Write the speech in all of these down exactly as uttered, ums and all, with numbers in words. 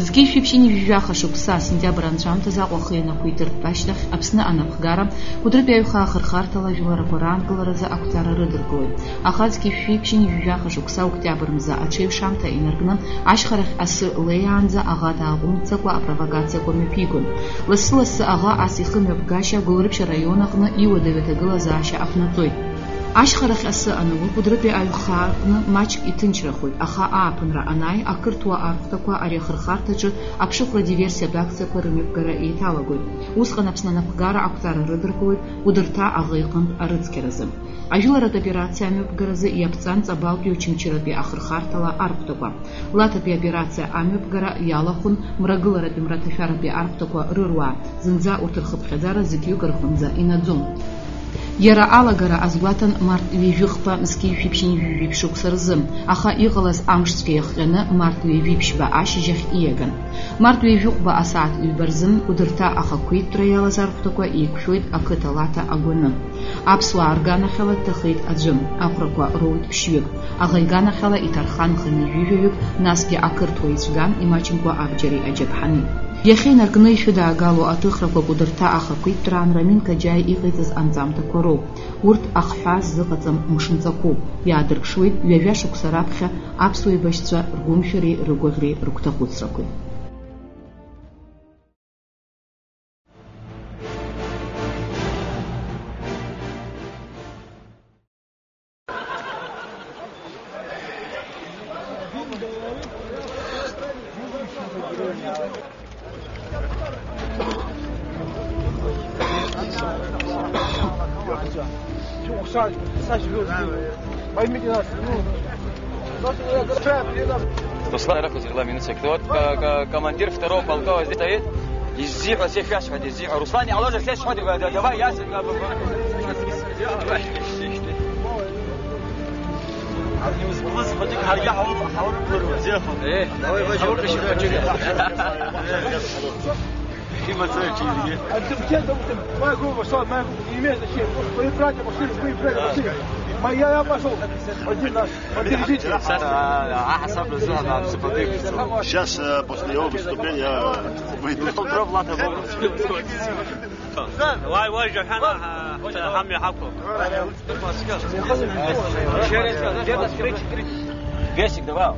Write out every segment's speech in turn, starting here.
Зқьи жәшәи ԥшьынҩажәи жәаха шықәса, сентиабр анҵәамҭазы Аҟәа ахы ианақәиҭыртә ашьҭахь, Аԥсны анапхгара Кәыдрытәи аҩхаа ахырхарҭала жәлар ргәараанкыларазы ақәҵара рыдыркылоит. Аха зқьи жәшәи ԥшьынҩажәи жәаха шықәса октиабр мза аҽеиҩшамҭа инаркны, ашьхарахь асы леиаанӡа аӷа дааҟәымҵӡакәа апровокациақәа мҩаԥигон. Лассы-лассы аӷа ас ихы мҩаԥгашьа Гәылрыԥшь араион аҟны иуадаҩу аҭагылазаашьа аԥнаҵоит. Ашьхарахь асы ануа, Кәыдрытәи аҩхаа аҟны маҷк иҭынчрахоит, аха ааԥынра анааи, ақырҭуа архәҭақәа ари ахырхарҭаҿы аԥшыхәра диверсиатә акциақәа рымҩаԥгара еиҭалагоит. Усҟан Аԥсны анапхгара ақәҵара рыдыркылоит Кәыдырҭа аӷа иҟынтә арыцқьаразы. Ажәыларатә операциа амҩаԥгаразы иаԥҵан Ҵабалтәи Очамчыратәи ахырхарҭала архәҭақәа. Лаҭатәи аоперациа амҩаԥгара иалахәын мрагыларатәи мраҭашәаратәи архәҭақәа рыруаа, зынӡа урҭ рхыԥхьаӡара зықьҩык рҟынӡа инаӡон. Иара алагара азгәаҭан март ҩажәи хԥа зқьи жәшәи ԥшьынҩажәи жәаҩа шықәса рзы, аха иҟалаз амшцәгьа иахҟьаны март ҩажәи ԥшьба ашьыжьахь ииаган. Март ҩажәи хәба асааҭ ҩба рзын Кәыдырҭа ахақәиҭтәра иалаз архәҭақәа еиқәшәоит ақыҭа Лаҭа агәаны. Аԥсуаа рганахьала дҭахеит аӡәы, ахәрақәа роуит ԥшьҩык, аӷа иганахьала иҭархан хынҩажәи жәаҩык, насгьы ақырҭуа ицәган, имаҷымкәа абџьари аџьаԥҳани. Иахьа инаркны ишәыдаагало аҭыхрақәа Кәыдырҭа ахақәиҭтәраан Рамин Каџьаиа иҟаиҵаз анҵамҭақәа роуп. Урҭ ахҳәаа ззыҟаҵам мшынҵақәоуп, иаадырԥшуеит ҩажәа шықәса раԥхьа аԥсуа еибашьцәа ргәымшәареи рыгәаӷьреи рыгәҭахәыцрақәеи. Руслан, рахузи рла минуцек. Вот, ка-, ка-, командир второго полка вот здесь стоит. Иззиҳәа, сеи шәасҳәоит, иззиҳәа. Руслан, иҟалозар, сеи сҳәоит, давай, иаци. Абни узгылаз хәыҷык ҳаргьы ҳаур-, ҳаурықәлару, бзиахоит. Э, давай, давай, ҳауркашьа хәыҷык. Имацара ҽеизгьы. Мои братья пошли, мои братья пошли. Моя я пошёл. Один раз. Подержите. Сейчас, э, после его выступления я выйду. Уай, уай, жәаҳәа, ҳа, ҳамҩа ҳақәлап. Весик, давай.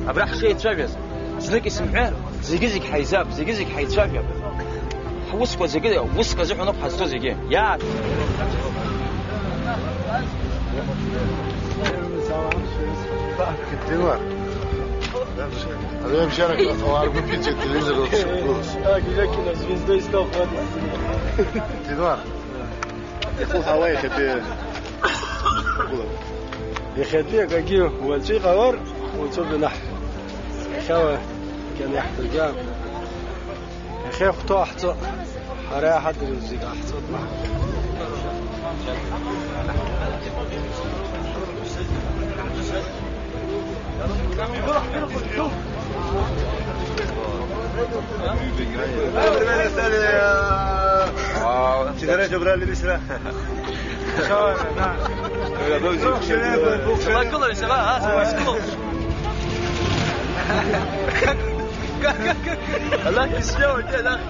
Абра ҳшеицәажәаз. Знык исымҳәа, зегьы-зегь ҳаизап, зегьы-зегь ҳаицәажәап. Ҳусқәа зегьы, уск азыҳәаноуп ҳазҭоу зегьы. Иаат! Динар. Ари абжьарак аҭауар гәыԥ иҵегь телевизор рҿы иқәгылаз. Так, я кинозвездой стал, хватит. Динар. Ихәылҳауа иахьатәи агәыла. Иахьатәи акагьы уаҵәы иҟалар, уаҵәы гәнаҳ. Иахьала макьана иаҳдыргьы. Иахьа ихәҭоу ҳҵо. Ҳара иаҳадыруаз зегь ҟаҳҵоит, ма. Вау. Сигарет убрали быстро. Сабакулов, саба, а, саба, саба. Аллах, ты съел, да?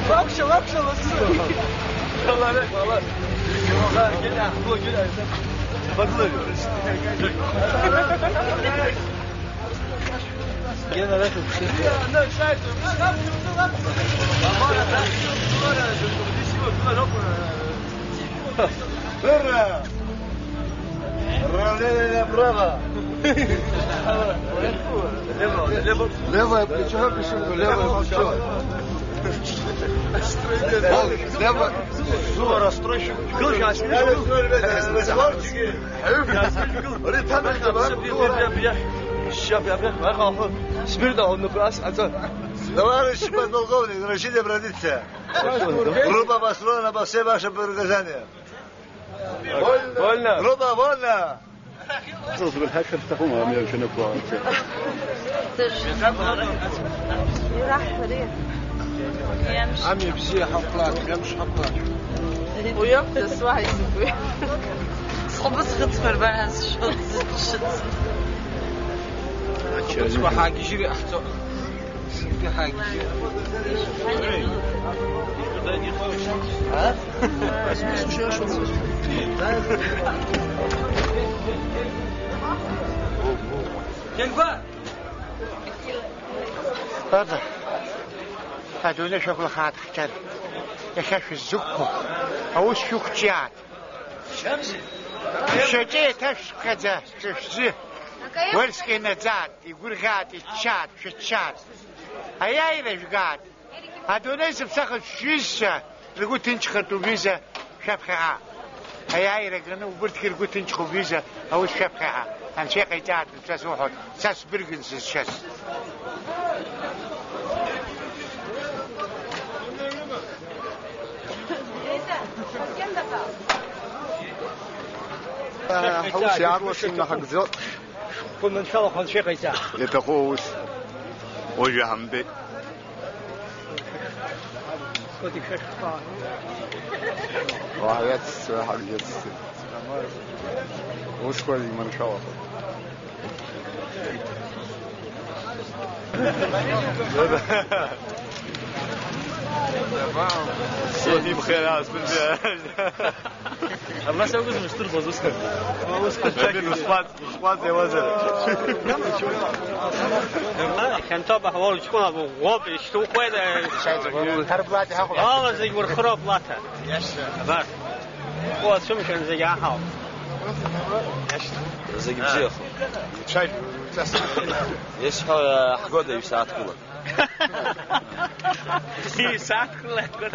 Вообще, вообще, вообще. Гена, да, тут. Ура! Левое плечо, пишу, левое плечо. Левое. Товарищ подполковник, разрешите обратиться? Группа построена по всей вашей приказания. Вольно! Группа, вольно! Ираҳҳәари? Амҩа бзиа ҳақәлааит, жәамш ҳақәлааит. Уи ауп дасу ҳаизыгәҩ. Схәыба схыҵқәа рбар ҳазшоит зыҽшыц. Ачаҩы. Ҳагьежьыр иҟаҳҵо. Сынтәа ҳагьежьыр. Ҳәада, адунеи шәақәлахаат ҳқьар, иахьа шәыззықәԥо, аус шәықәҿиаат. Шәаҿы еиҭашәԥхьаӡа, шәыжәжы, уерск инаӡаат, игәырӷьаат, иччаат, шәыччаат. Аиааира жәгаат. Адунеи зыԥсахыз шәҩызцәа ргәы ҭынчхартә убҩыза шәаԥхьаҟа. Аиааира ганы убырҭгьы ргәы ҭынчхо убҩыза аус шәаԥхьаҟа. Анцәа иҟаиҵааит, анцәа суҳәоит, са сбыргын сызшаз. Ҳаус иаарласны инаҳагӡо. Шәхы маншәалахо анцәа иҟаиҵа. Иаҭаху аус уажәы ҳамбеит. Уаҳа иацсҵои, ҳаргьы иацсҵоит. Усқәа зегь маншәалахоит. Сотни бхера, спасибо. Абас акәызма шәдырбоз усҟан? Усҟан. Ус ҟәаҵ, ус ҟәаҵ иауазар. Хьанҭоуп, аҳауа уҷкәын абӷәӷәоуп, ишьҭухуеит. Ала зегь урхыроуп, Лаҭа. Абар. Уа, ацәымшәан зегь аҳауп. Зегь бзиахоит. Исҳәо, ҳгода ҩ-сааҭ гыла. Исақәлақәа.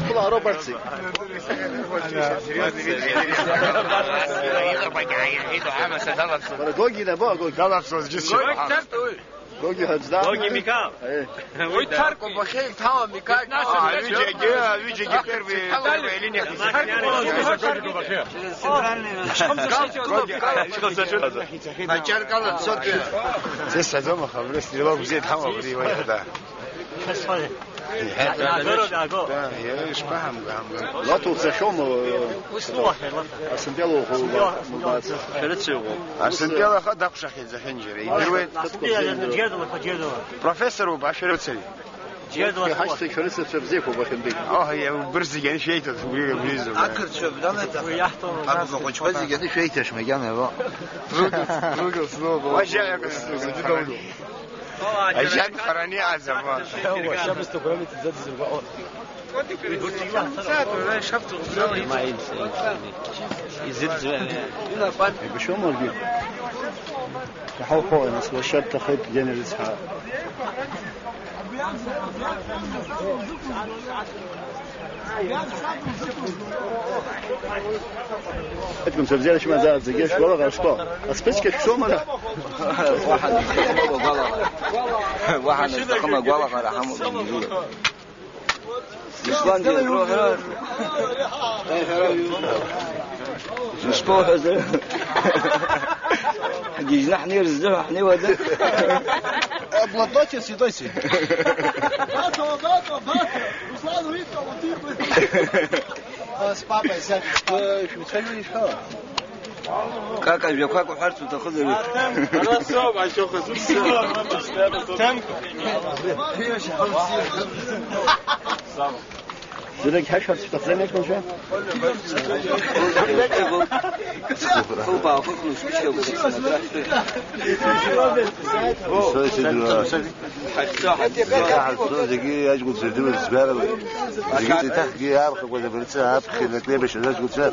Хәыла ароуп арҭ зегь. Бара, Гоги набо, Гоги. Далаԥсуаз џьысшьап. Гоги ҳаӡда. Гоги Микал. Э. Уи Ҭаркәа бахьеиҭало, Микал. А, ҩыџьагьы, ҩыџьагьы первый, первая линия. Центральный. Аҷаркала дцоит. Сесаӡом, аха абри стрелок бзиа дҳамоуп, абри уаҩ, да. Иҳәа-, Даагоро, дааго. Да, иара ишԥаҳамга, ҳамга. Лаҭа уцахьоума? Ус луахьеи, Лаҭа? Асынтәала уҟоума? Сынтәа-, сынтәа-, Шәарыцаҩ уҟоуп. Асынтәала аха дақәшаҳаҭ зехьынџьара, идыруеит. Асынтәа-, џьедала, џьедала. Профессор уба, шәарыцаҩ? Џьедала. Ҳашьцәа шәарыцаҩцәа бзиақәоуп уахьынтәи. Аҳ, иа-, убырҭ зегьы анышә иеиҭоит, убри абри изы. Ақырҭцәа бдалеит. Уи иаҳҭо. Абгахәыҷқәа зегьы анышә иеиҭаш макьана иаво. Ругелс, ругелс, ну, ну. Уажәы иакәыз, зегьы доугьы. Ажьан харани азама. Шабыс токурамит зад зырбао. Изырӡуа. Ибашьуама уаргьы? Иаҳауҳәо, нас уашьа дҭахеит, Гена рыцҳа. Аҷкәынцәа бзиара шәымазааит зегьы, шәгәалаҟара шԥаҟоу? Аспычка шәшәома, ара? Уаҳа дызҭахым агәалаҟара. Уаҳа дызҭахым агәалаҟара ҳамоуп зегьы. Исландиа, ишԥоуҳәаз? Ҳгьежьны ҳнеир ззыҳәа ҳнеиуада? Блокнотик, святой си. Бато, бато, бато. Руслан, уиҭ, уиҭ. С папой сядь. Шәмцәажәо ишәҳәо? Как ажәақәак уҳәарц уҭахызар? Ара соуп, ашьоуха зусҭцәа. Темк. Зегь ҳашәарц шәҭахӡами, аҷкәынцәа? Хылбаахықәны шәышьҭоуп, сынагра шәҭоит. Ҳахьцо, ҳахьцо. Зегьы ҳазцо, зегьы аҷкәынцәа ирдыруеит, згәарала. Зегьы еиҭахгьы аԥхьаҟа абарҵа аԥхьа инаркны еибашьраз аҷкәынцәа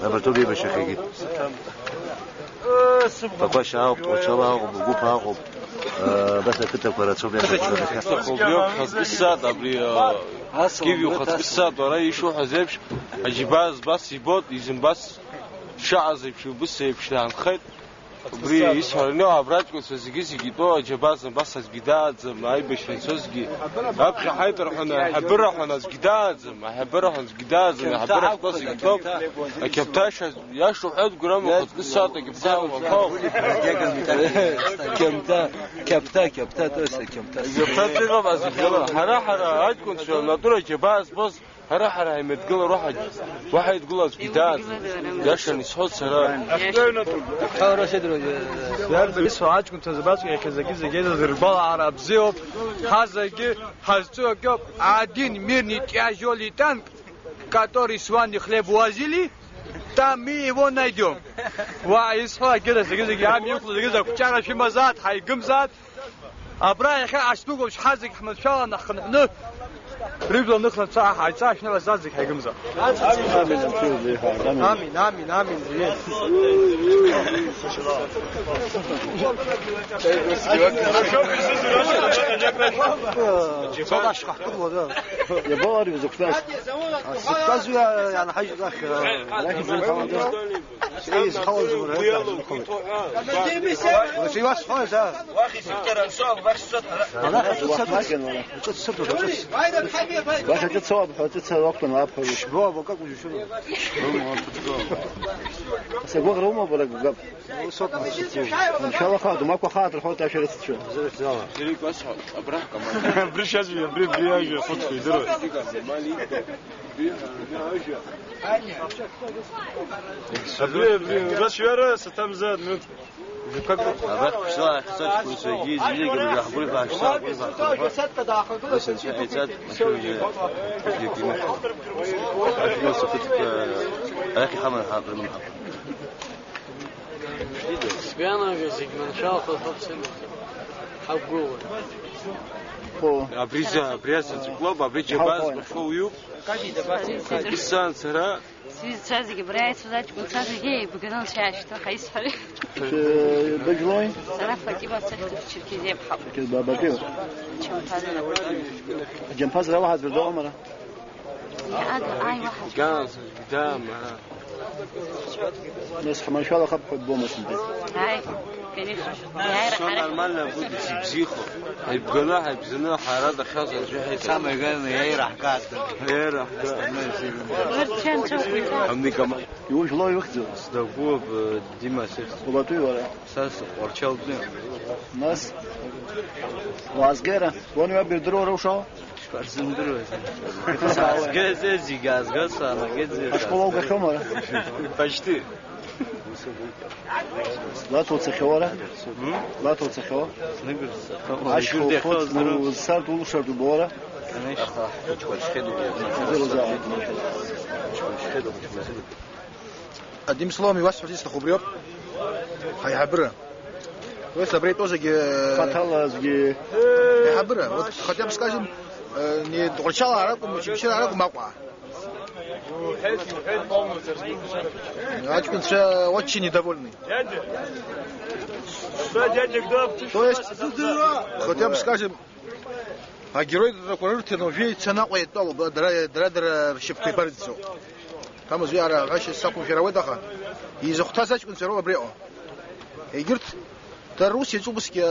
абарҭоуп еибашьрахьагьы. Ԥақәашь аҟоуп, Тҟәарчал аҟоуп, Гәыԥ аҟоуп, э, абас ақыҭақәа рацәоуп иахьа. Убриоуп ҳазкы ссааҭ, абри, э, Гиви ухаҵкы ссааҭ, уара ишуҳәаз еиԥш, аџьабаа збаз ибоит, изымбаз шаҟаз еиԥш, убыс еиԥш даанхеит. Убри исҳәараны, абраҵәҟьацәа зегьы-зегьы итәоу аџьабаа зымбаз аӡәгьы дааӡам, аибашьра ицозгьы. Аԥхьа ҳаит рҳәаны, аиҳабыра ҳәаны аӡәгьы дааӡам, аиҳабыра ҳәаны аӡәгьы дааӡам, аиҳабыра ҳтәоу зегьы ҭоуп. Ақьаԥҭашьа, иаша уҳәоит, гәрам ухаҵкы ссааҭ ақьаԥҭа умаҳәоу. Кьамта, кьаԥта, кьаԥта, тоса, кьамта. Кьаԥҭа дыҟам, азыхьыла. Ҳара, ҳара, аҷкәынцәа, натура џьабаа збоз, Ҳара, ҳара ҳаимадгылар уаҳа, уаҳа идгылазгьы дааз. Иашан исҳәоит сара. Иарбан исҳәо аҷкәынцәа зыбаҵәҟьа иахьа зегьы-зегьы зырбалаара бзиоуп. Ҳазегьы ҳазҿу акоуп. Один мирный тяжёлый танк, который с вами хлеб возили, там мы его найдём. Уа, исҳәо акира зегьы-зегьы амҩа иқәло зегьы-зегьы ақәҿиара шәымазааит, ҳаигымзааит. Абра иахьа ашьҭугоу шьха зегь ҳманшәаланы ҳхынҳәны, рыжәла ныхны цәа ҳаица шәнала зад зегь ҳаигымза. Амин, амин, амин, амин, амин. Цода шьха ҳкыдуа, да. Иабаларҩу зықәтәаз? Зықәтәаз уи, иаанҳажьит ахь, арахь изымхауада. Еизҳауазу, уара, еизҳауазу. Уара, иуасҳәоз, а? Уахь исыҭара, анцо, уахь сцоит, ара. Ара, ҳаҿыц, ҳаҿыц. Ҳаҿыц, сырҭоит, ҳаҿыц. Уахь аҿыц соуп, ҳаҿыц, уақәтәан, уаԥхьа. Шьбо, абакак, ужьушьо. Сагәаҟра умоуп, бара, гәгап. Усоуп, нас, сыцу. Анцәала хаа, думақәа хаа, дырҳәоит, ашәарыццәа. Абри шьазҩы, абри, абри ажәа, хәыцуа, идыруеит. Абри, абри, убас иара саҭамзар, ну. Абрахь ԥшӡала ахьцо аҷкәынцәагьы зегьы гьежьаҳгәырӷьа ҳшьцо, агәырӷьа ҳхырхәа. Ус анцәа ҟаиҵаз, ашәыжь, ашәыжь. Ашәыжь сахыҵқәа арахь иҳаман ҳаҟрым ҳаҟ. Сгәанагара зегь маншәалахоит ҳәа сымоуп. Ҳақәгылоуп. Абри за, абри азаҵәык лоуп, абри џьабаа збахьоу уиуп. Исцан сара. Сҩызцәа зегьы абра иааицәаз аҷкәынцәа зегьы еибганы анцәа иаашьҭыха исҳәари? Быжәлои? Сара Фатима Сахьтов Черкезиа ԥҳап. Черкезиа бабатәиу? Чампазара. Џьампазара уаҳа аӡәыр дыҟам ара? Иаада, ааи, уаҳа. Ганс, гдама. Нас ҳманшәалахап ҳәа ббома сынтәа? Ааи, конечно. Иааира Всё ҳара нормально будет, зибзихо. Ҳаибганы, ҳаибзаны, ҳара дахьаз аӡәы ҳаиҭа. Самое главное, иааира ҳгааӡам. Иааира ҳгааӡам. Урҭ шәанцәа уқәиҭа. Амникама. Иужәлоу иухьӡу? Сдагәоуп, Дима Сыхьӡ. Улатәи уара? Са сҟәарчалтәи. Нас? Уаазгеира? Уани уаби рдыруа роушала? Шԥарзымдыруаз? Саазгеит, зегь аазгаз, саанагеит, зегь. Ашкол угахьоума ара? Почти. Лаҭа уцахьоу ара? М? Лаҭа уцахьоу? Снагар сцахьоу. Ашкол хәыц, ну, узцартә, улшартә убо ара? Конечно. Адим Слом, иуасҳәарц исҭаху убриоуп. Ҳаиҳабыра. Уи абра итәоу зегьы, э, хаҭала зегьы. Аиҳабыра, вот хотя бы, скажем, э, не Тҟәарчалаа ракәым, Очамчыра ракәым Аҟәа. Аҷкәынцәа очень недовольны. То есть, хотя бы, скажем, агерой ракәарырҭаны уажәы ицаны Аҟәа иатәалоуп, дара, дара, дара ршьапқәа ибарӡӡоуп. Тамазҩы ара аӷашьа сақәымшәар ауеит, аха изыхәҭаз аҷкәынцәа роуп абри аҟоу. Егьырҭ дара рус иаҿуп, усгьы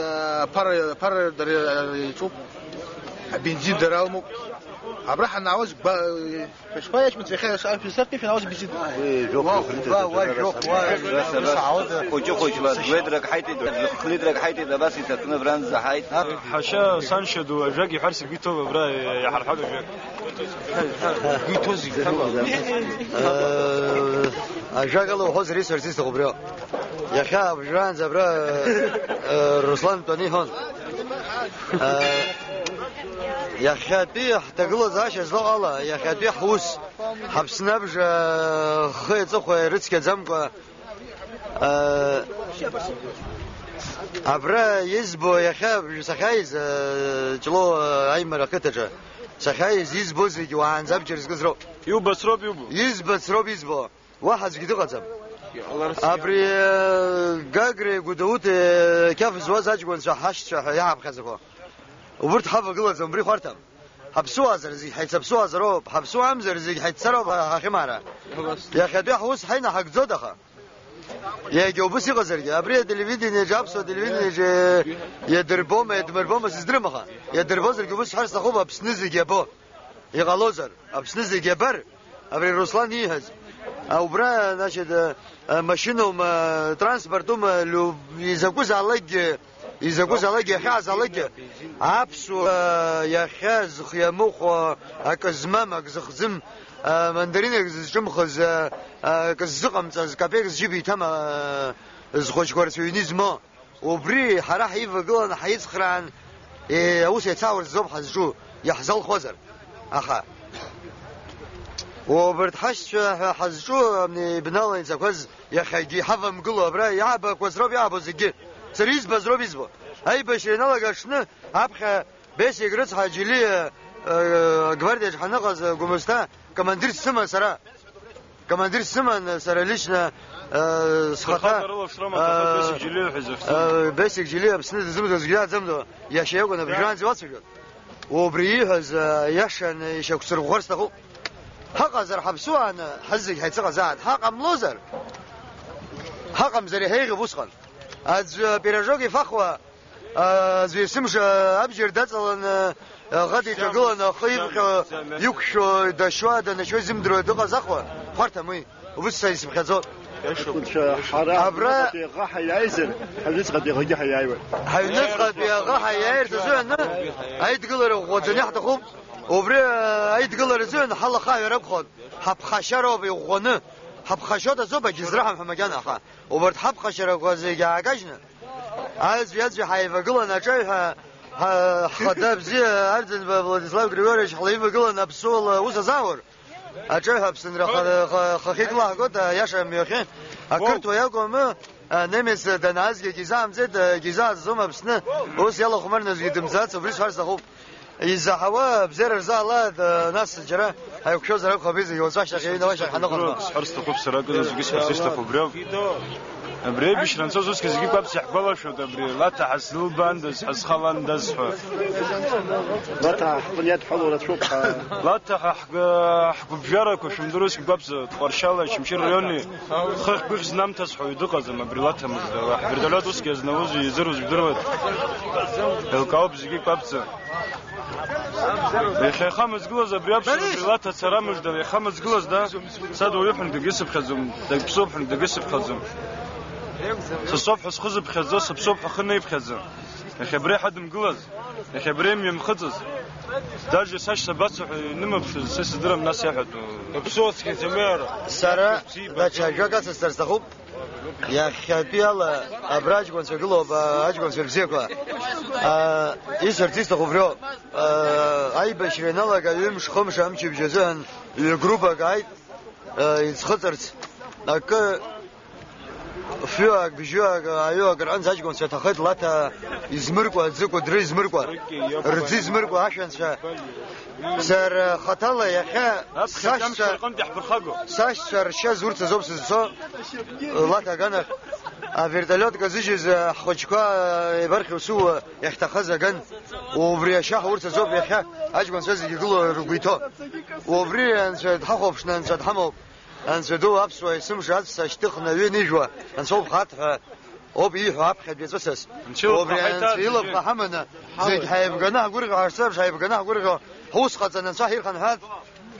аԥара, аԥара дара иаҿуп, абензин дара алмоуп. Абра ҳанаауаз гәа-, шәышԥаиаҷмыц, иахьа ашәа саркьа шәанаауаз абензин? Уи жәохә, уа, жәохә, уа, жәохә, уа, ус ҳауада. Хәыҷы-хәыҷла, ҩедрак ҳаиҭеит, хә-литрак ҳаиҭеит, абас иҭакны абранӡа ҳаит. Ҳашьа, саншьа ду, ажәак иҳәарц игәы иҭоуп, абра иаҳарҳәап ажәак. Э, ажәакала уҳәозар, исҳәарц исҭаху убриоуп. Иахьа абжьараанӡа абра, э, Руслан дтәаны иҳәон. Э, иахьатәи ҳҭагылазаашьа злоу ала, иахьатәи ҳус, ҳаԥсны абжа, э, хи аҵыхәеи рыцқьаӡамкәа, Э, абра избо иахьа сахьааиз, э, Ҷлоу, э, аимара ақыҭаҿы сахьааиз, избо зегьы уаанӡа абџьар зкыз роуп. Иубац роуп, иубо. Избац роуп избо. Уаҳа аӡәгьы дыҟаӡам. Иҟаларц. Абри, э, Гагреи Гәдоуҭеи, э, қьаф зуаз аҷкәынцәа ҳашьцәа ҳәа иаҳаԥхьаӡақәо. Убырҭ ҳавагылаӡом, убри хәарҭам. Ҳаԥсуазар зегь ҳаицаԥсуазароуп, ҳаԥсуамзар зегь ҳаиццароуп ҳа-, ҳахьымаара. Иахьатәи ҳус ҳаинаҳагӡоит, аха. Иагьа убыс иҟазаргьы, абри ателевидениеҿы, аԥсуа телевидениеҿы иадырбома, иадмырбома, сыздырам, аха иадырбозаргьы убыс сҳәар сҭахуп, Аԥсны зегь иабо. Иҟалозар, Аԥсны зегь иабар, абри Руслан ииҳәаз. А, убра, значит, э, э, машьынаума, транспортума, лю-, изакәызаалакгьы Изакәызаалакгьы, иахьаазаалакгьы, аԥсуа иахьа зхы иамыхәо, акы змам, ак зыхӡым, а, мандаринак зызҿымхыз, а, акы ззыҟамҵаз, капек зџьыба иҭам, а, зхәыҷқәа рацәаҩны измоу. Убри ҳара ҳаивагыланы ҳаицхраан, е, аус еицааурц азоуп ҳазҿу, иаҳзалхуазар. Аха убарҭ ҳашьцәа ҳәа ҳазҿу, абни ибналан ицақәаз иахьагьы иҳавамгыло, абра иаабақәаз роуп иаабо зегьы. Сара избаз роуп избо. Аибашьра ианалага аҽны аԥхьа Бесик рыцҳа Џьилиа, э, агвардиаҿ ҳаныҟаз, э, Гәымсҭа командирс сыман сара. Командирс сыман, сара лично, э, схаҭа, Фырхаҵа рылаԥшроума, э, Бесик Џьилиа ҳәа изыхьӡу? Э, Бесик Џьилиа Аԥсны дызымдоз егьи дааӡамдо, иашьа иакәын абжьаранӡа иуацәажәон. Убри ииҳәаз, э, иашан ишьақәсырӷәӷәар сҭахуп. Ҳаҟазар ҳаԥсуааны, ҳазегь ҳаицыҟазаат, ҳаҟамлозар, ҳаҟамзар иҳеиӷьуп усҟан. Аӡә пирожок ифахуа, аӡәы есымша абџьар даҵаланы, аӷа диҿагыланы, ахы ивҟьо, иқәшәо, дашьуа, данашьуа изымдыруа дыҟазахуа, хәарҭам уи. Убыс са исыԥхьаӡо. Ҳара абра аҩныҵҟатәи аӷа ҳаиааизар, ҳаҩныҵҟатәи аӷагьы ҳаиааиуеит. Ҳаҩныҵҟатәи аӷа ҳаиааирц азыҳәаны аидгылара ӷәӷәаӡаны иаҳҭахуп. Убри аидгылара азыҳәан ҳалахаҳәара акәхоит. Ҳаԥхашьароуп иӷәӷәаны. Ҳаԥхашьоит азоуп, агьызраҳамҳәа макьана, аха убарҭ ҳаԥхашьарақәа зегьы аагажьны, аӡәи-аӡәи ҳаивагылан аҿаҩҳәа, ҳа-, ҳхада бзиа Арӡынба Владислав Григорьевич ҳлаивагылан аԥсуала ус азааур, аҿаҩҳәа Аԥсынра ха-, ха-, хахьы икылаҳгоит, аиаша амҩахьы. Ақырҭуа иакәым, а, немец данаазгьы егьизаамҵеит, егьизааӡом Аԥсны, ус иалахәмарназгьы дымцац, убри сҳәар сҭахуп. Изаҳауа абзиара рзаалааит, нас џьара ҳаиқәшәозар акәхап, зегьы уаҵәашьҭахь, иҩны уашьҭахь ҳаныҟалама? Сҳәар сҭахуп сара, акызаҵәык исҳәар сышьҭахуп убриоуп. Абри аибашьра анцоз усгьы зегьы гәаԥс иаҳгәалашәоит, абри Лаҭа ҳазлылбаандаз, ҳазхаландаз ҳәа. Лаҭа ҳҟны иадҳәало рацәоуп ҳәа. Лаҭа ҳа ҳг-, ҳгәыԥжәарақәа шәымдыруа усгьы гәаԥс, Тҟәарчали Очамчыреи райони хыхь-гәыхь знамҭаз ҳәа уаҩ дыҟаӡам, абри Лаҭа мыждала. Ҳвертолиот усгьы азнауз, изыруз жәдыруеит. Еилкаауп зегьы гәаԥҵа. Иахьа ихамызгылаз абри аԥсуа, абри Лаҭа ацара мыждала ихамызгылаз, да? Са дуаҩуп ҳәа дагьысыԥхьаӡом, дагьԥсуп ҳәа дагьысыԥхьаӡом. Са соуп ҳәа схы зыԥхьаӡо, сыԥсуп ҳәа ахы неиԥхьаӡо. Иахьа абра иҳадымгылаз, иахьа абра имҩамхыҵыз, даже сашьцәа бацо ҳәа инымԥшыз, са сыздырам, нас иаҳәатәу. Иԥсуа цқьаӡами ара? Сара даҽа ажәак ацысҵар сҭахуп. Иахьатәи ала абра аҷкәынцәа гылоуп, а, аҷкәынцәа бзиақәа. А, исҳәарц исҭаху убриоуп. А, аибашьра ианалага ҩымш-хымш амчыбжь азыҳәан ҩ-группак ааит, а, иӡхыҵырц. Акы фҩык, бжьҩык, ааҩык рҟынӡа аҷкәынцәа ҭахеит, Лаҭа измыркәа, аӡы кәыдры измыркәа, рӡы измыркәа ашәанцәа. Сара хаҭала иахьа сашьцәа, сашьцәа ршьа зурц азоуп сызцо, Лаҭа аганахь. Авертолиот казыжьыз ҳхәыҷқәа еибархьусуа иахьҭахаз аган, убри ашьа ҳурц азоуп иахьа аҷкәынцәа зегьы гылоу ргәы иҭоу. Убри Анцәа дҳахәаԥшны, Анцәа дҳамоуп. Анцәа ду аԥсуа есымша аҵәца шьҭыхны аҩы нижәуа, Анцәа убӷаҭ ҳәа. Оуп ииҳәо аԥхьатәи аҵәыцас. Анцәа илыԥха Убри ҳаиҭарҵ анцәа зегьы. Илыԥха ҳаманы, зегь ҳаибганы ҳгәырӷьо, ҳарцәа ҳаибганы ҳгәырӷьо, ҳус ҟаҵаны анцәа ҳирхынҳәааит,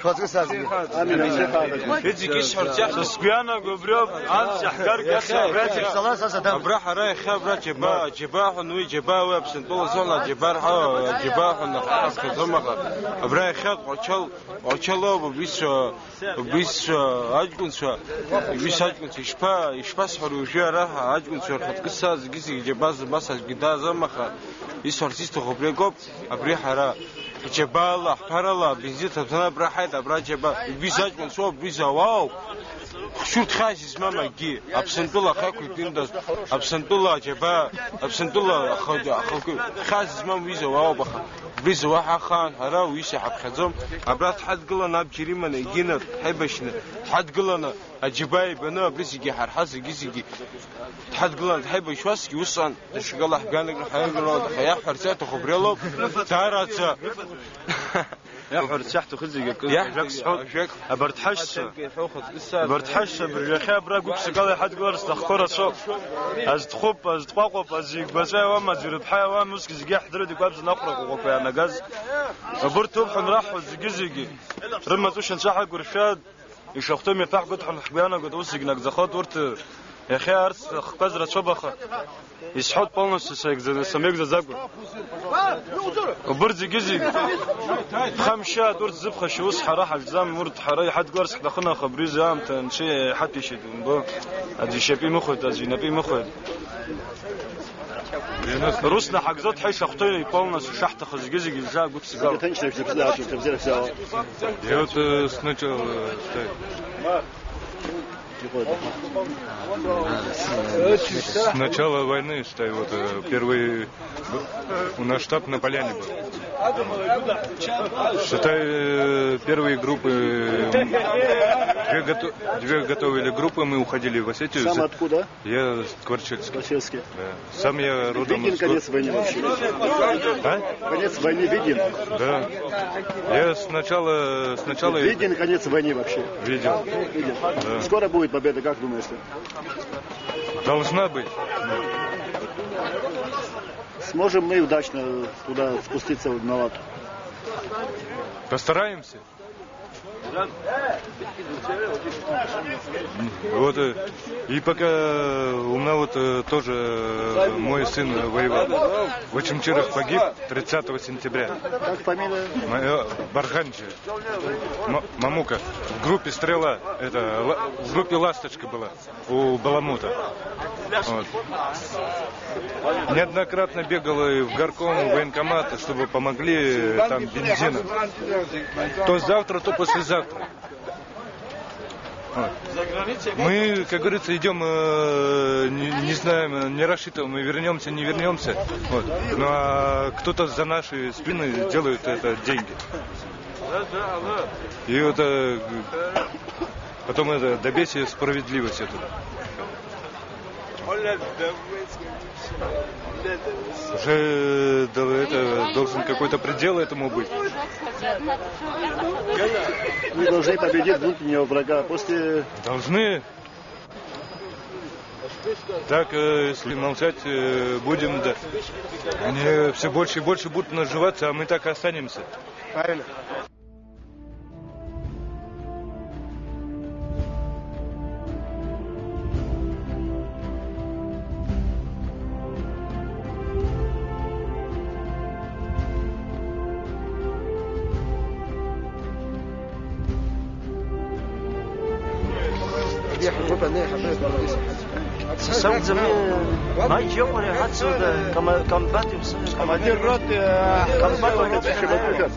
шәхаҵкы сазгьы. Амин, амин, амин. Иҵегь исҳәарц иаҳҭаху. Са сгәы иаанагоу убриоуп, амц иаҳгаргьы аса абраҵәҟьа. Сала са садам. Абра ҳара иахьа абра џьабаа, џьабаа ҳәа уи, џьабаа уи Аԥсынтәыла зон, аџьабаа рҳәо, џьабаа ҳәа нахыс ҳазхаӡом, аха абра иахьа Тҟәарчал, Тҟәарчалоуп, убрицәа, убрицәа аҷкәынцәа, убрицәа аҷкәынцәа, ишԥа-, ишԥасҳәари уажәы ара ҳа аҷкәынцәа рхаҵкы са зегьы-зегьы џьабаа зымбаз аӡәгьы дааӡам, аха исҳәарц исҭаху убри акоуп, абри ҳара ҳџьабаала, ҳԥарала, абензин ҭаҭәаны абра ҳаит, абра џьабаа, убрицәа аҷкәынцәоуп, убрицәа ауаауп, хшьурҭ хьаас измам акгьы, Аԥсынтәыла ахақәиҭындаз, Аԥсынтәыла аџьабаа, Аԥсынтәыла ахы-, ахықәи-, хьаас измам уи зауаауп, аха убри зауа ҳахаан, ҳара уи ҳаԥхьаӡом, абра дҳадгыланы абџьар иманы, егьинарҭ ҳаибашьны дҳадгыланы, аџьабаа ибаны, абри зегьы ҳарҳа зегьы-зегьы дҳадгыланы дҳаибашьуазҭгьы усҟан, даҽакала ҳганагар ҳаиагыроуп, аха иаҳҳәарц иаҭаху убри алоуп, даараӡа. Иаҳҳәарц иаҳҭаху зегьы акы, иаҳ-, ажәак сҳәоит. Ажәак. Абарҭ ҳашьцәа, абарҭ ҳашьцәа абыржәы иахьа абра гәык-ԥсыкала иҳадгылар сҭахқәоу рацәоуп. Азтхәыԥ, азтҟәаҟәаԥ, азигәаҵәа иауам, аӡәырԥҳа иауам, усгьы зегьы иаҳдыруеит, игәабзианы ахәрақәа ҟәақәа иаанагаз. Абырҭ ауп ҳанраҳҳәо зегьы-зегьы. Рымаҵушьа анцәа ҳагәыршәа, ишахәҭоу имҩаԥаҳгоит ҳәа ҳгәы иаанагоит, ус зегь нагӡахоит, урҭ Иахьа арҭ ахқәа зрацәоуп, аха исҳәоит полностью саигӡаны, самеигӡаӡакәа. Убырҭ зегьы-зегь ԥхамшьаат, урҭ зыԥхашьа ус ҳара ҳажәӡам, урҭ ҳара иҳадгыларц ҳҭахын, аха абри изы аамҭа анцәа иҳаҭәеишьеит, умбо, аӡә ишьапы имыхәеит, аӡә инапы имыхәеит. Русна ҳагӡоит, ҳа ишахәҭоу полностью шаҳҭаху зегьы-зегь ишаагәыԥсгало. Всегда тенчные взгляды, взгляды, всё. И вот, э, сначала, э, что С начала войны, считай, вот, э, первый у нас штаб на поляне был. Считай, э, первые группы, э, две гото-, две готовили группы, мы уходили в Осетию. Сам откуда? Я с Кварчельский. Кварчельский. Да. Сам я родом Виден из конец войны вообще? А? Конец войны виден? Да. Я сначала, сначала Виден конец войны вообще? Видел. Виден. Да. Скоро будет победа, как думаешь? Должна быть. Сможем мы удачно туда спуститься, на лад? Постараемся. Вот, э, и пока у меня вот, э, тоже, э, мой сын, э, воевал. В Очамчирах погиб тридцатого сентября. Как фамилия? Моё, Барханчи. М-, Мамука. В группе «Стрела», это, ла-, в группе «Ласточка» была. У Баламута. Вот. Неоднократно бегал и в горком, и в военкомат, чтобы помогли, э, там бензином. То завтра, то послезавтра. Вот. Мы, как говорится, идем, э, не, не знаем, э, не рассчитываем, мы вернемся, не вернемся. Вот. Ну а кто-то за наши спины делает это деньги. И вот, э, потом это, добейся справедливость эту. Уже, да, это, должен какой-то предел этому быть. Мы должны победить внутреннего врага. После Должны. Так, э, если молчать, э, будем, да, они все больше и больше будут наживаться, а мы так и останемся. Правильно. Сасауӡами, маҷ иҟоуп ари ҳацу, да, кама-, комбат иуԥсы, командир роты, э, комбат роты. Шьабатәышәа.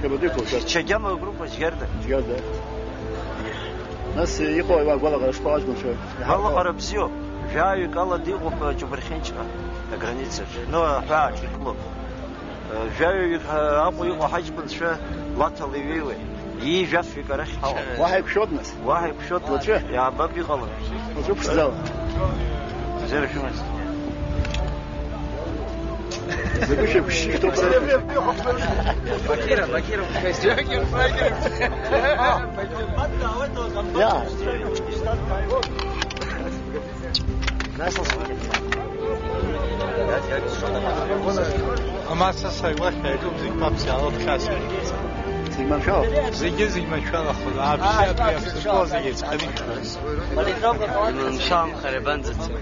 Шьабатәышәа. Чагьама агруппа згьарда. Згьарда. Нас иҟоу агәалаҟара шԥаҟа аҷкәынцәа? Агәалаҟара бзиоуп. Жәаҩык ала диҟоуп, э, Ҷыбырхьенчҟа, аграницаҿ. Ну, аҳәааҿ иқәлоуп. Жәаҩаҩык Аҟәа иҟоу ҳаҷкәынцәа Лаҭала иҩеиуеит. Ҩажәи жәафҩык арахь ҳауп. Уаҳа иқәшәоит, нас? Уаҳа иқәшәоит. Уаҵәы? Иаабап иҟалаз. Уаҵәы ԥшӡала. Бзиара шәымаз. Закәи шәеиқәшьшьы шәҭоуп сара. Бакира, Бакира, Бакира. Иа. Амаса саиуашәа иаҿуп зегь ԥаԥс иаалыхшәа. Зегь маншәала? Зегьы зегь маншәалахоит. Аԥшьи абри аԥсышәала зегь еиҵханы ишәҳәоит. Иманшәаламхар иабанӡацеи?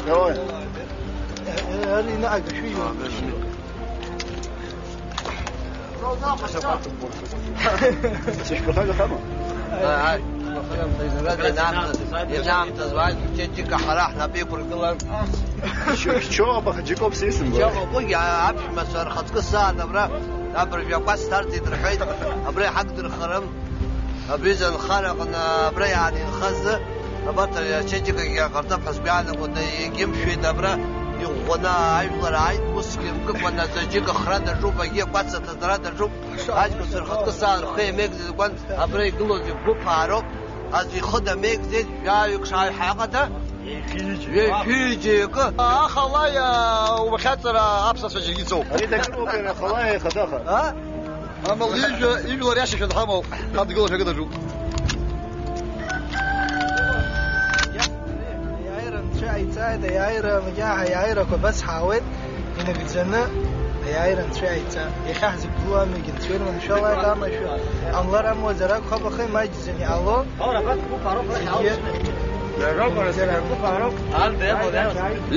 Давай. Ари наҟ агашәы иоуп. Сышәҟәқәа ҳәа ыҟама? Ианаамҭаз, ианаамҭаз уааит, џьыка ҳара ҳнапы иқәыргылан. Шьоуа Баха Џьакоп сисымбо. Џьакоп, уигьы аԥшәмацәа рхаҵкы сааит абра, абыржәы акәац ҭарҵеит рҳәеит, абра иҳақәдырхарым. Абри изы анхара аҟны абра иаанинхазы, абарҭ ачеиџьыкагьы ҟарҵап ҳәа сгәы иаанагоит, егьымшәеит абра иӷәӷәаны ажәлар ааит, усгьы мкыкәа наӡаџьыка хра даҿуп, агьи акәац аҭаҵара даҿуп, аҷкәынцәа рхаҵкы саа рхы иамеигӡаӡакәан, абра игылоугьы гәыԥ аароуп, аӡәы ихы дамеигӡеит, жәаҩык шааҩ ҳаҟада, ҩажәи џьоукы. Ахалаи, а, убахьаҵара аԥсацәа џьаргьы ицоуп. Ари дакыроуп, иара ахалаи хадаха. А? Амала ижәла, ижәлар иашашәа дҳамоуп, ҳадгылашәа акы даҿуп. Аиааира анцәа ҳаиҵааит, аиааира макьана ҳаиааирақәа абас ҳаауеит, инагӡаны Иааира Анцәа иааиҵа, иахьа ҳзықәгылоу амҩагьы Анцәа ирманшәалааит, амашәыр ҟамлар амуаӡар акәхап, аха имаҷӡаны иҟало.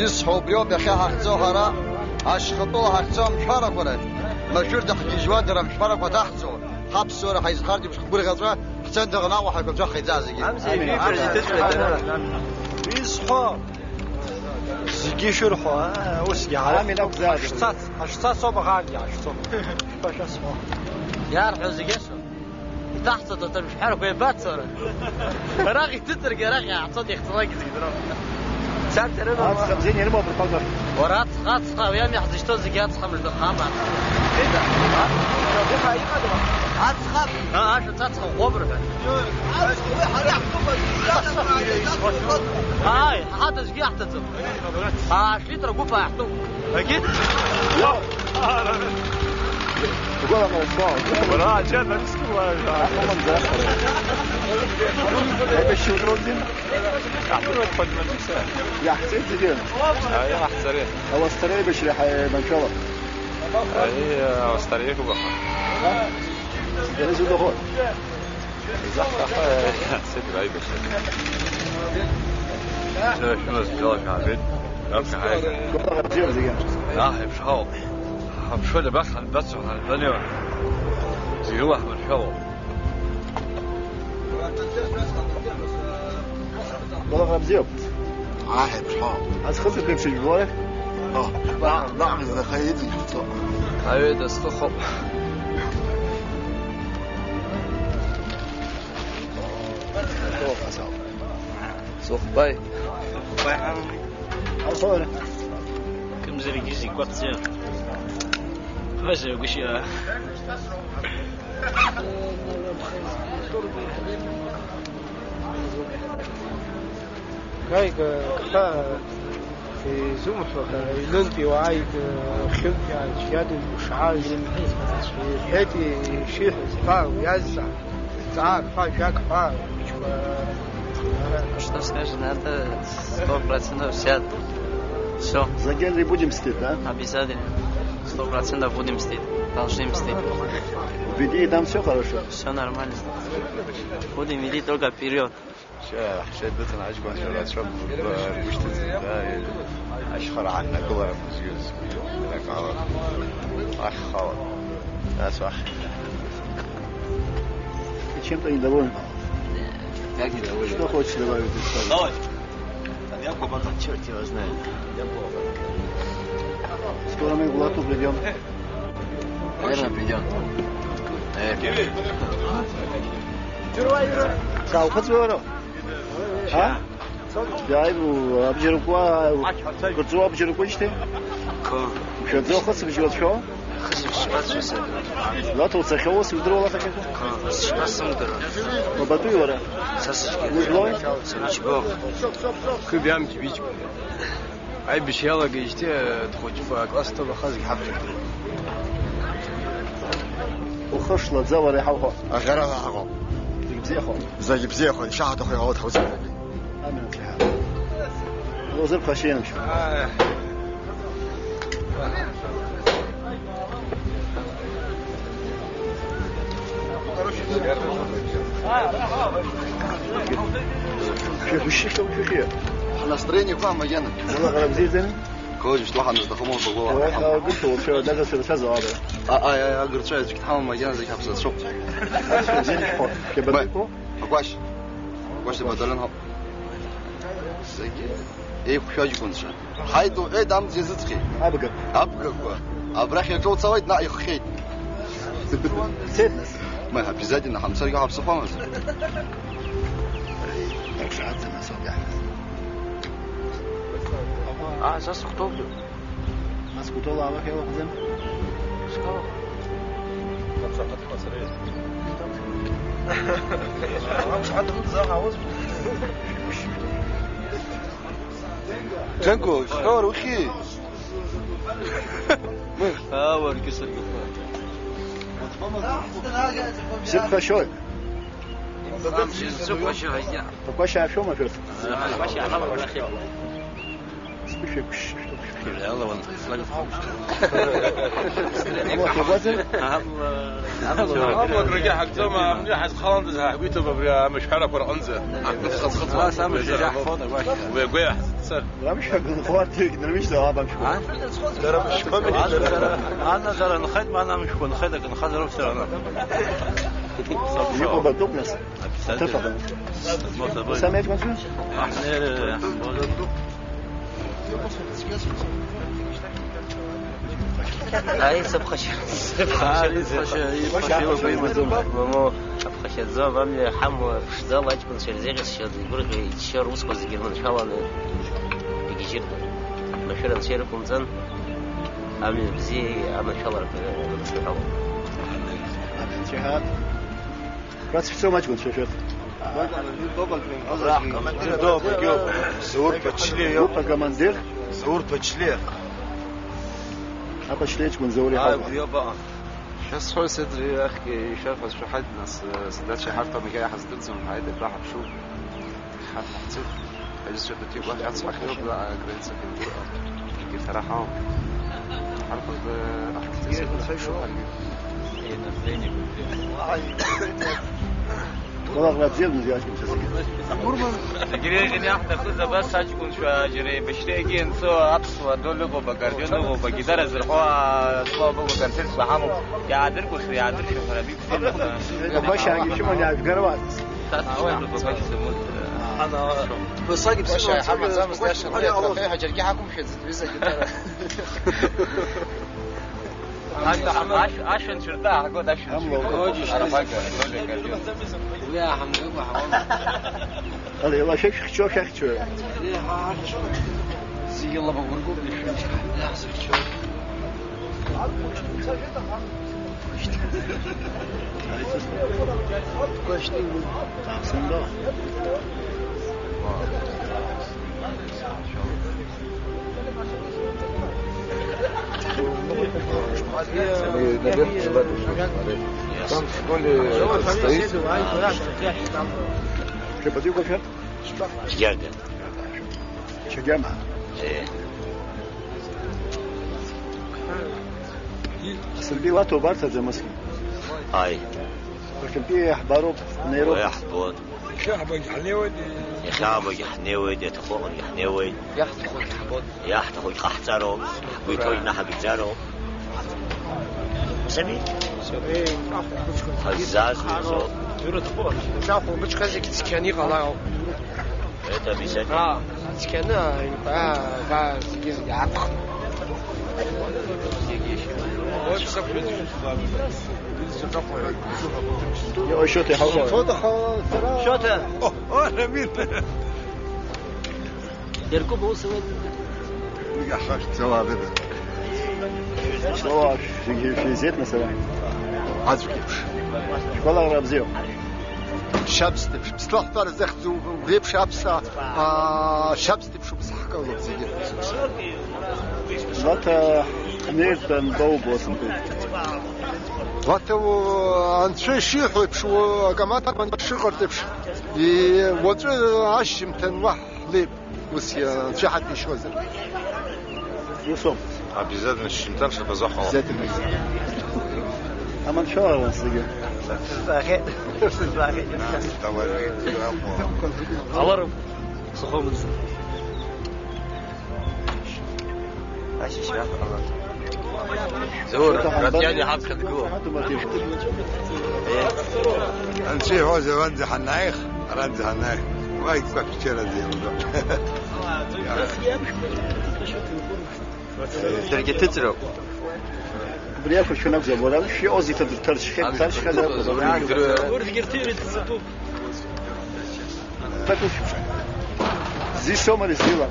Исҳәо убриоуп, иахьа ҳахьцо ҳара, ашьхатәыла ҳахьцо амшәарақәа рахь, машәырда ҳгьежьуа дара амшәарақәа ҭаҳҵо, ҳаԥсуара ҳаизҳартә еиԥш ҳгәырӷьаҵәа, ҳцәа даҟны Аҟәа ҳаиқәаҵәа ҳаиӡазегьы. Исҳәо. Зегьы ишырҳәо, аа, усгьы ҳара Амин акәзааит. Ҳашцац, ҳашцац ауп, ахаангьы ҳашцо. Шәасҳәо. Иарҳәо зегьы асу. Иҭаҳҵоит аҭырмшәҳәарақәа еибацоура. Арахь иҭыҵыргьы, арахь иааҳцоит, иахьцалакгьы зегь дроуп. Царҭа рымам. Аҵх абзианы ирымоуп рхәага. Уара аҵх, аҵх, уи ами ҳзышьҭоу зегьы аҵх мыжда хама. Ида? Аҵх. Аҵх. Аа, ашәац аҵх ӷәӷәоуп рҳәа. Ааи, ҳаҭ аӡәгьы иаҳҭаӡом. Аашә литра гәыԥ ааҳтәуп. Агит? Ура, ача, нариск. Аибашьра уроуӡин? Аҳҭырҩы подмаҷуса? Иаҳҵеит зегьы. Аиа, ҳҵари. Ауасҭара аибашьра ҳаиманшәалап. Аиа, ауасҭара иҟоуп аха. Дара зуҭаху? Изаҳҭаху, сыҭра аибашьра. Шәара шәымаз бжала шәаабеит. Раԥхьа ҳаига. Гәаҟра бзиоуп зегьы. Аҳ еиԥш ҳауп. Ҳаԥшуеит абас ҳанбацо, ҳанбанеиуа. Зегьы уаҳманшәалоуп. Гәаҟра бзиоуп. Аҳ еиԥш ҳауп. Аӡхыҵырҭа еиԥш ижәбои? О, наҟ-, наҟ-, наҟ-, зынха иҵегь ҳцо. Аҩеит, астәы хоуп. Сухбай. Сухбай ҳамами. Алхора. Кымзаргьы зегь гәаԥҵәа. Ҳазагәышьа. Гайга, кха, изумҳәо, ҳәа, аҩнынтәи уааит, хьынтәи аӡә иадын ушааз, иҳәеит ишиҳәаз, ҳәа, уиазҵаа, ҵаак, ҳәа, жәак, ҳәа, хәыҷқәа. Что скажет, надо сто процентов сядут. Всё. За Генри будем мстить, да? Обязательно. Сто процентов будем мстить. Должны мстить. Впереди там всё хорошо? Всё нормально. Будем идти только вперёд. Ҳшьа дыҵан аҷкәынцәа рацәа бышьҭыҵын, да, ашьхара ааннакылара мызҩыз, акала, ахьхала, нас ахь. Ты чем-то недоволен? Как недоволен? Что хочешь добавить? Давай. Чёрт его знает. Скоро мы в Лату придём. Наверное, придём. Наверное. Саухыҵуеи уара? А? Иааи, абџьарқәа, кырҵуа абџьарқәа ишьҭеи? Кы. Мшәаӡо, хысыбжь уацәшәо? Хысыбжь шԥацәысыр? Лаҭа уцахьоу ус удыруа лахахьақәа? Кы, сшԥасымдыруа? Уабатәи уара? Са сыжәбои? Сыжәбо. Кы биамч биҷкәын. Аибашьра иалагеижьҭеи, э, дхәыҷуп, акласс ҭоуба хазгьы ҳаԥхьа. Ухы шлаӡа уара иҳауҳәо. Аӷьараҳәа ҳаҟоуп. Зегь бзиахоит. Зегь бзиахоит, ишаҳаҭаху иҟалоит ҳаузыҳәагьы. Амҩа ацәаҳәа. Лозыр ԥхашьа иамшәа. Шәгәышьҭышьҭ, шәгәышьҭышьҭ. Ҳнастроение қәа макьана. Уара ҳара бзиаӡами? Кожа, что ҳаназҭахым, убагәала. Уара ҳаугәышьҭ, уцәа, даже сырцәазаауада. А, а, а, агырцәа, аӡәгьы дҳамам, макьана зегь ҳаԥсацәоуп. Зегь ҳхо. Шәабатәиқәоу? Агәашь. Агәашь абаталион ҳауп. Зегьы еиқәшәо аҷкәынцәа. Ҳаит уҳәеит, амҵ иазыҵҟьеит. Абга. Абгақәа. Абрахь иаҿоуцалеит, наҟ иххьеит. Цеит нас. Ма, обязательно ҳамцаргьы ҳаԥсахуамызт. Даҽаӡа нас ауп иаҳҳәаз. А, са сыхәҭоуп. Нас кәтола алахь еилаҳәӡам? Школа. Џьанго, шәҳәа уара ухьи? Аа, уаргьы сыргәыхәуеит. Бзиа ԥхашьоит. Ԥакәашь аашәома шәарҭ? Амла шәабазар? Амла, амла. Амла акрагьы ҳагӡом, амни ҳазхаландаз ҳа ҳгәы иҭоуп абри амышәҳәарақәа рҟынӡа. Ас амышә иаҳфоит агәашьа. Уи агәеиҳа ҳцар. Амшә агәынхо арҭ иркны рмышьҭа абамшәқәа. А? Дара мышәқәами? Ана дара, ана дара нхеит, ма ана мышәқәа нхеит, акы нхазароуп сара ана. Иҟоу батәуп нас. Аҭыԥ аҟны. Самеит мацәы? Аҳ, нер, Ари сыԥхашьа, сыԥхашьа, Ари сыԥхашьа, иԥхашьа илақәа имаӡам. Момо, аԥхашьаӡа, амҩа ҳамуа ԥшӡала аҷкәынцәа ирзеиӷьасшьоит, игәырӷьо, иччо русқәа зегьы ирманшәаланы игьежьыртәын. Машәыр анцәа ирықәымҵан, амҩа бзиа аманшәаларақәа рыдысныҳәалон. Рацәцом аҷкәынцәа шәарҭ. Абра ҳкомандир Добагьы, Заур Ԥачлиа иоуп. Группа командир? Заур Ԥачлиа. Аԥачлиа аҷкәын Заур иҳауп. Ааи, убри иоуп аҟан. Шәасҳәоит, сыӡырҩы ахьгьы ишәарҳәаз шәаҳаит, нас, сдача ҳарҭ амаҟа иаҳаздырӡом, ҳаит, абра ҳаԥшуп. Ҳа-, ҳцеит. Аҩызцәа ҳәа ҭигәаҳ иацҳахьоуп, аграница Кенгурҟа. Егьырҭ ара ҳауам. Ҳарҭ, э, аҳҭ-, ҳаргьы. Гәалаҟара бзиа бымзиаҵәҟьам са саргьы. Зегь реиӷьны иаҳҭахыз абас аҷкәынцәа џьара еибашьралагьы ианцо аԥсуа дол ыҟоуп, акордион ыҟоуп, агитара зырҳәо, а, слава богу, концертқәа ҳамоуп. Иаадыркәашо, иаадыршәо ҳәа абиԥсыма. Гәашьаагьы шәыман иаажәгарауаз. Ҳана, ԥасагьы ԥсыма ҳамаӡамызт, ари иаша ҟалоит. Ҳәа џьаргьы ҳақәымшәаӡеит, ҩыза гитара. Ашә, ашә, ашә анцәыртаа ҳгоит, ашә анцәыртаа. Амла. Арабага, Толик, Альбион. Уи ааҳамгакәа ҳауама. Ала, ала, шәахьхьчо, шәахьчо. Уи ҳа ҳахьчо. Зегьы лабагәыргоуп, ишәымшьа. Иаҳзыхьчо. Там в школе стоит. Что, подвигу, Фер? Чагиага. Чагиама? Э. Саргьы уаҭо убарҭаӡам ас. Ааи. Иахьатәи иаҳбароуп, инеироуп. Уи иаҳбон. Иахьа ҳбагь ҳнеиуеит. Иахьа ҳбагь ҳнеиуеит, иаҭаху аҟынгьы ҳнеиуеит. Иаҳҭахугь ҳаҭахугь ҟаҳҵароуп, ҳгәы иҭоугь наҳагӡароуп. Сами? Ҳаззаазҩыз ауп. Шәахәа мыцхәа зегьы цқьаны иҟалароуп. Это обязательно. Цқьаны, аа, аа, зегьы, зегьы аԥхын. Иҟоу шьоҭа иҳауҳәо. Шьоҭа! О, о, Рамил! Иаркуп аус ауеит. Уи ахашҭ ҵауабеда. Ҵауа шәи-, шәизеит, нас, ара? Аӡәк еиԥш. Шәгәалаҟара бзиоуп. Шьабсҭеиԥш, ԥслаҳәара захьӡу, убри еиԥш аԥса, аа, шьабсҭеиԥш убас ҳкалоуп зегьы. Лаҭа ҳнеиртә анбоубо, сымҳәеит. Лаҭа, у, анцәа ишиҳәо еиԥш, у, акоманда шыҟарҵо еиԥш, и-, уаҵәы ашьжьымҭан уаҳа ҳлеип, ус, анцәа иҳаҭәеишьозар. Усоуп. Обязательно шьжьымҭан шабазахәала. Обязательно. Аманшәалара зегьы. Сызбахьеит. Сызбахьеит. Давай, давай. Ҟалароуп. Сыхәомызт. Ашьыжьра ҟалон. Заур, Ратиани ҳаԥхьа дгылоуп. Анцәа иҳәозар, аранӡа ҳанааих, аранӡа ҳанааих. Уа, икәаԥ чараӡа еилгап. Даргьы ҭыҵроуп. Убри ахәыҷқәа нақәӡам, уара, шәиҟоу зегьы ҭадырҭаршьхьеит, ҭаршьхьазар. Урҭгьы рҭыҩрагьы сатәуп. Зи сома, зи ла.